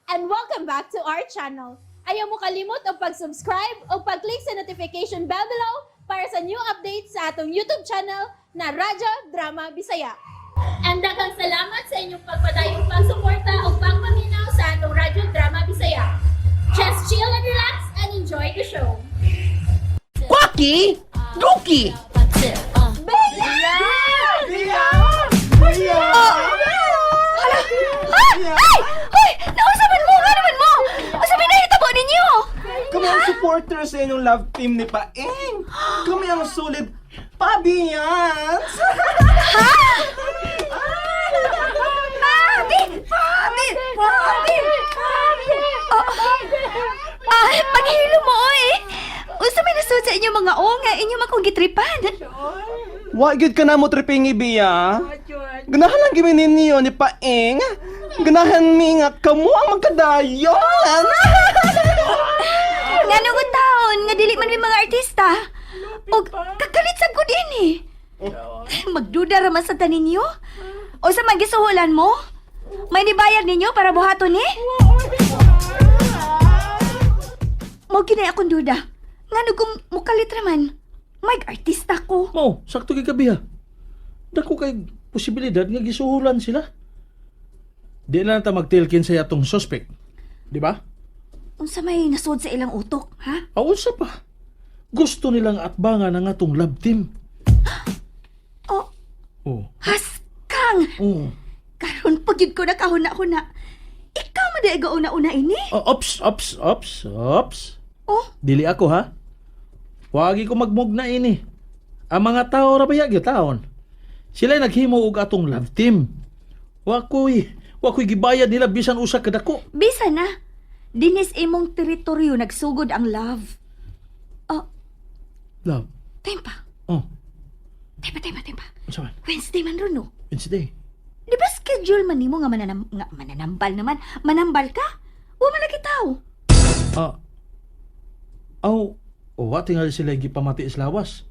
And welcome back to our channel. Ayaw mo kalimot og pag-subscribe o pag-click sa notification bell below para sa new updates sa atong YouTube channel na Radyo Drama Bisaya. And daghang salamat sa inyong pagpadayong pagsuporta o pagpaminaw sa atong Radyo Drama Bisaya. Just chill and relax and enjoy the show. Kwaki! Duki! Hala! Ay! Ay! Naunsa man mo! Nga naman mo! Unsa may nahitabo ninyo? Kami ang supporters sa inyong love team ni Paeng! Kami ang solid pabiyans! Ha? Pabi! Pabi! Pabi! Pabi! Oh. Ah, paghilo mo, oy! Unsa may nasud sa inyong mga o nga inyong akong gitripan? Wa gyud ka na mo tripingi, Bia. Ganahan lang gimi ninyo ni Paeng. Ganahan mi nga kamo ang magkadayon. Nga nung taon nga dili man mi mga artista. Og kakalit sad ko din eh. Magduda ra man sa tanin ninyo. O sa man gisuhulan mo? May nibayad ninyo para buhaton ni? Mo kinay akong duda. Ngano kung mukalit ra man? May artista ko. Mo, sakto kay kabiha. Dako kay posibilidad nga gisuhulan sila. Di na ta magtilkin sa atong suspect. Di ba? Unsa may nasud sa ilang utok, ha? Aw, unsa pa? Gusto nilang atbangan ang atong love team. Oh, Oh. haskang! Oh. Karon pag yun ko nakahuna-huna. Ikaw man di una-una ini. Oh, ops, ops, ops, ops. Oh, Dili ako ha. Wagi ko magmugna ini. Ang mga tao ra baya gyud taon. Sila naghimo og atong love team. Wa ko'y gibayad nila bisan usa ka dako. Bisa na. Dinis imong teritoryo nagsugod ang love. Oh, Love. tempa. Oh, Tempa, tempa, tempa. unsa man? Wednesday man ron, no? Wednesday. Di ba schedule man nimo nga, nga mananambal naman? Manambal ka? Wa man lagi tao. Ah. Aw, oh, wa tingali sila gipamati sa lawas.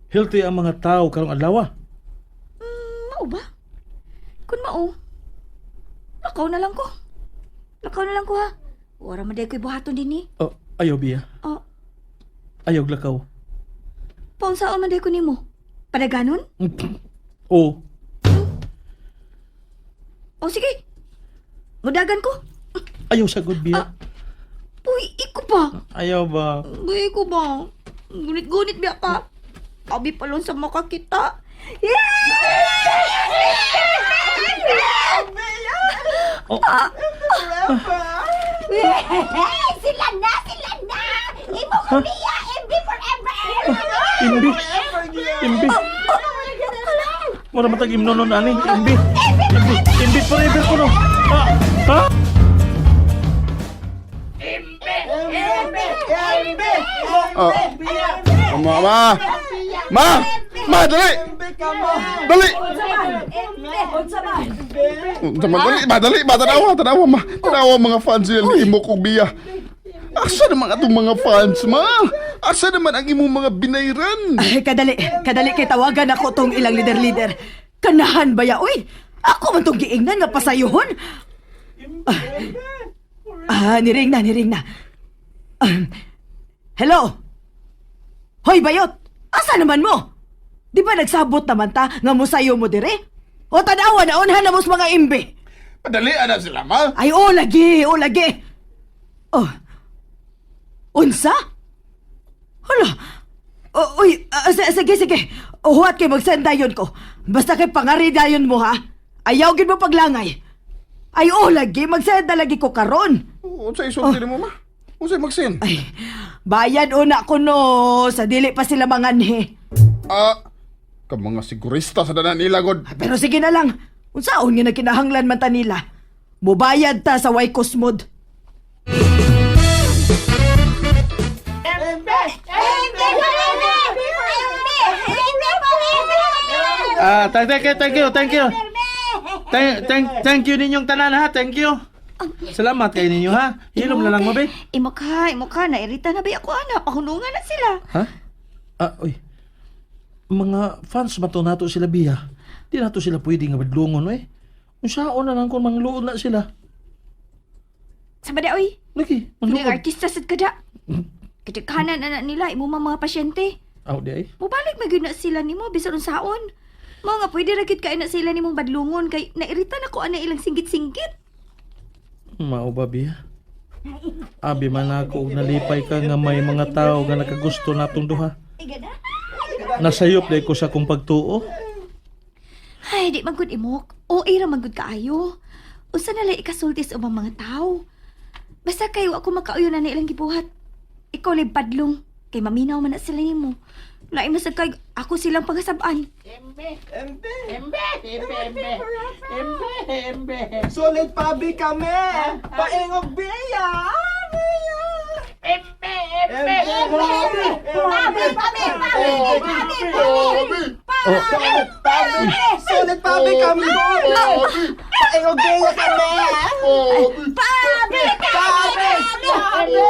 Healthy ang mga tao karong adlaw. Mao ba? Kun mao, lakaw na lang ko. Lakaw na lang ko ha. Wala man day ko'y buhaton din eh. Oh, ayaw biya. Oh, Ayaw lakaw. paunsaon man day ko nimo? Padaganon? Oh, O sige. Mudagan ko. Ayaw sagod biya. Uy, iko ba? Ayaw ba? Uy, ko ba? Gunit-gunit biya ka. Abi pa lang sa makakita. Oh. Sila na! Sila na! Imo ko biya! MB forever! Imbi. Imbi. Mura matag imnonon ani. Imbi. Imbi. Imbi forever ko no. Ah, ha? Oh. Ma, ma. Ma! Ma, dali! Dali! Unsa man, dali, ma, dali, ma, tanawa, tanawa, ma. Tanawa mga fans yan, imo kong biya. Asa naman atong mga fans, ma? Asa naman ang imong mga binayran? Ay, kadali, kadali kay tawagan ako tong ilang leader-leader. Kanahan ba ya, uy? Ako man tong giingnan nga pasayuhon. Ah, ah, niring na, niring na. Ah, hello? Hoy, bayot! Asa naman mo? Di ba nagsabot naman ta nga musayo mo dire? O tanawa na unhan na mo sa mga imbi. Padali, ana sila, ma. Ay, o lagi, o lagi. Oh. Unsa? Hala. O, uy, ah, sige, sige. Huwat kay magsend dayon ko. Basta kay pangari dayon mo ha. Ayaw gid mo paglangay. Ay, o lagi, magsend na lagi ko karon. Unsa isulti nimo, ma? Unsa magsin? Ay, bayad una ko no, sa dili pa sila manganhi. Ah, ka mga sigurista sa danan nila, god. Ay, pero sige na lang. Unsaon nga nagkinahanglan man ta nila? Mubayad ta sa Waikos mod. Ah, thank you, thank you, thank you. Thank you ninyong tanan ha. Thank you. Salamat kay ninyo ha. Hilom na lang mo be. Imo ka, imo ka. Nairita na ba ako, ana? Pahunungan na sila. Ha? Ah, uy. Mga fans ba to nato sila biya? Di nato sila pwede nga badlungon eh. Unsaon na lang kung mangluod na sila. Sa ba oy? Lagi, Mga manluod. artista sad kada. Kadaghanan na na nila imo mga pasyente. Aw di ay. Mubalik man gyud na sila nimo bisan unsaon. Mao nga pwede ra gyud kay na sila nimong badlungon kay nairita na ko ana ilang singgit-singgit. Mao ba biya? Abi man ako og nalipay ka nga may mga tao nga nakagusto natong duha. Nasayop dai ko sa akong pagtuo. Ay, di man gud imok. OA ra man gud kaayo. Unsa na lay ikasulti sa ubang mga tao? Basta kay wa ko makauyon na na ilang gibuhat. Ikaw lay badlong kay maminaw man na sila nimo. Lain man sad kay ako silang pangasab-an. Embe! Embe! Embe! Embe! Embe! Solid pabi kami! Paingog Bea! Bea! Embe! Embe! Embe! Pabi, pabi, pabi, pabi, Pabi! Solid pabi! Solid pabi kami! Paingog Bea kami! Pabi! Pabi, Pabi! Pabi!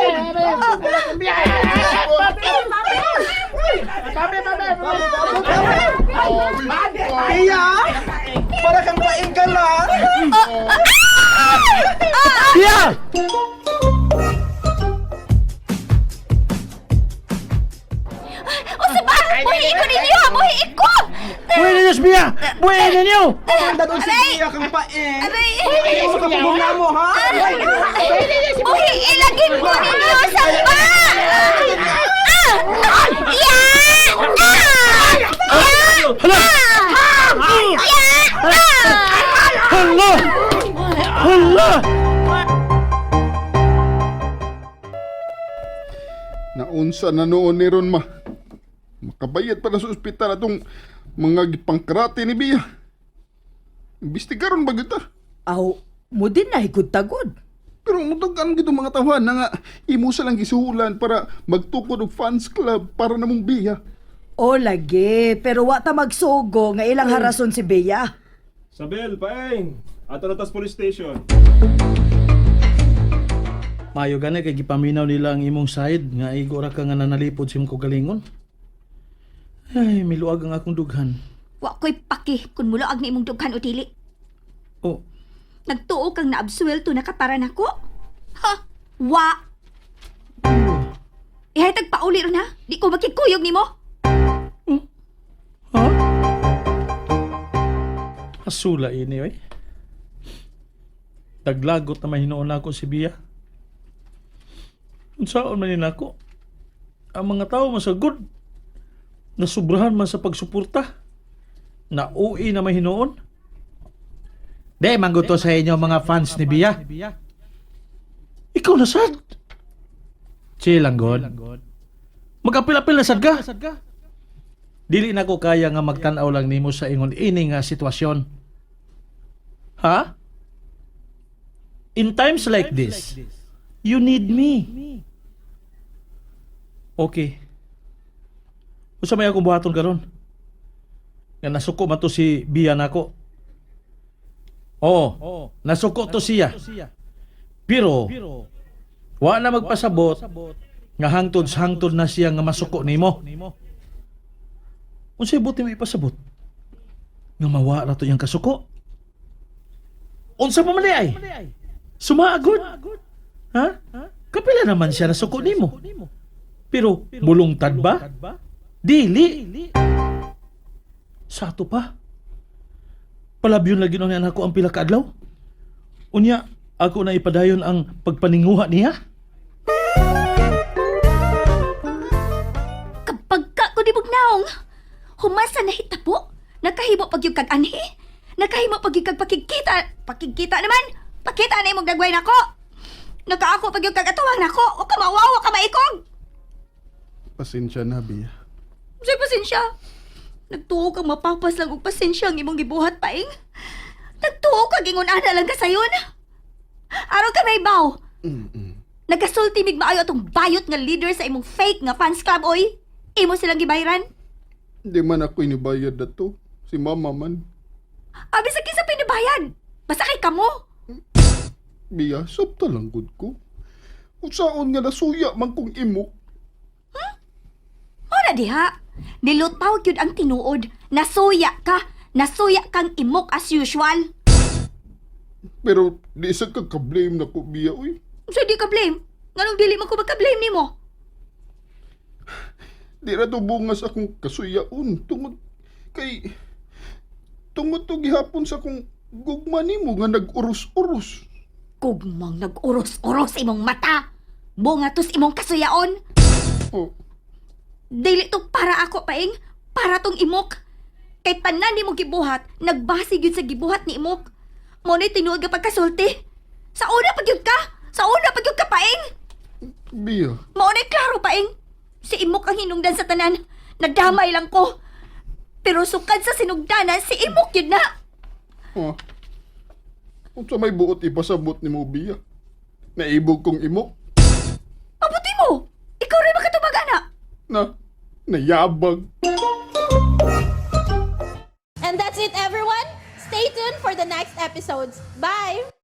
Bea! Para kang paing ka lang! Biya! Unsa ba? Buhi ko ninyo, buhi ko. Buhi ninyo si Bia! Buhi ninyo! Pamandad si Bea kang paing! Aray! Ayaw mo kapugong na mo, ha? Buhi ilagin ko ninyo sa ba! Ah! Ya! Ah! Hala! Ya! Ah! Hala! Hala! Naunsa na noon ni Ron ma. Makabayad pa na sa ospital atong mga gipangkarate ni Bia. Imbestigaron ba gyud ta? Aw, mo din na higod tagod. Pero mutagan gid mga tawhan na nga imo sa lang gisuhulan para magtukod og fans club para namong Bia. O lagi, pero wa ta magsugo nga ilang harason si Bea. Sabel, paeng! Ato na tas police station. Mayo gani kay gipaminaw nila ang imong side nga igo ra ka nga nanalipod sa imong kaugalingon. Ay, miluag ang akong dughan. Wa ko'y paki kung mulaag na imong dughan o dili. Oh, Nagtuo kang naabsuelto na ka para nako. Ha? Wa! Ihay tagpauli ron ha. Di ko makikuyog nimo. ha? Asula ini oy. Daglagot na mahinuon nako si Bia. Unsaon man ni nako? Ang mga tao masagod. Nasubrahan man sa pagsuporta. Nauwi na mahinuon. De, mangguto sa inyo mga fans ni Bia. Ikaw na sad. Chill lang, God. Mag-apil-apil na sad ka. Dili na ko kaya nga magtan-aw lang nimo sa ingon ini nga sitwasyon. Ha? In times like this, you need me. Okay. Usa may akong buhaton karon? Nga nasuko man to si Bia nako. Oo, nasuko to siya. Pero wa na magpasabot nga hangtod sa hangtod na siya nga masuko nimo. Unsay buti mo ipasabot? Nga mawa ra to iyang kasuko. Unsa pa man di ay? Sumaagod. Ha? Kapila naman siya nasuko nimo. Pero bulungtad ba? Dili. Sa ato pa. Palabyon lagi nun ako ang pila ka adlaw. Unya, ako na ipadayon ang pagpaninguha niya. Kapag ka ko di bugnaong, humasa na hitapo, nakahimo pag yung kag anhi, nakahimo pag yung kag pakigkita, pakigkita naman, pakita na imong dagway nako. Nakaako pag yung kag atuwang nako, wa ka mawawa ka maikog. Pasensya na, Bia. Say pasensya. Nagtuo kang mapapas lang og pasensya ang imong gibuhat paing. Nagtuo kag ingon ana lang ka sayon. Aron ka may baw. Nagkasulti mig maayo atong bayot nga leader sa imong fake nga fans club oy. Imo silang gibayran. Di man ako inibayad na to. Si mama man. Abi sa kinsa pinabayad? Basta kay kamo. Bia, sabta lang gud ko. Unsaon nga nasuya man kong imok. Ora diha. Nilutaw gyud ang tinuod. Nasuya ka. Nasuya kang imok as usual. Pero di sa ka ka-blame na ko, Bia, uy. So di ka blame. Nganong dili man ko magka-blame nimo? Di ra to bungas akong kasuyaon tungod kay tungod to gihapon sa akong gugma nimo nga nag-uros-uros. Gugmang nag-uros-uros imong mata. Bunga tos imong kasuyaon. Oh, Dili to para ako, Paeng. Para tong imok. Kay tanan nimo gibuhat, nagbase gyud sa gibuhat ni imok. Mo ni tinuod nga pagkasulti. Sa una pa gyud ka. Sa una pa gyud ka, Paeng. Bia. Mao na klaro, Paeng. Si imok ang hinungdan sa tanan. Nagdamay lang ko. Pero sukad sa sinugdanan, si imok yun na. Oh. Unsa may buot ipasabot nimo, Bia? Naibog kong imok Mabuti mo. Ikaw rin makatubag, ana. na nayabag. And that's it, everyone. Stay tuned for the next episodes. Bye!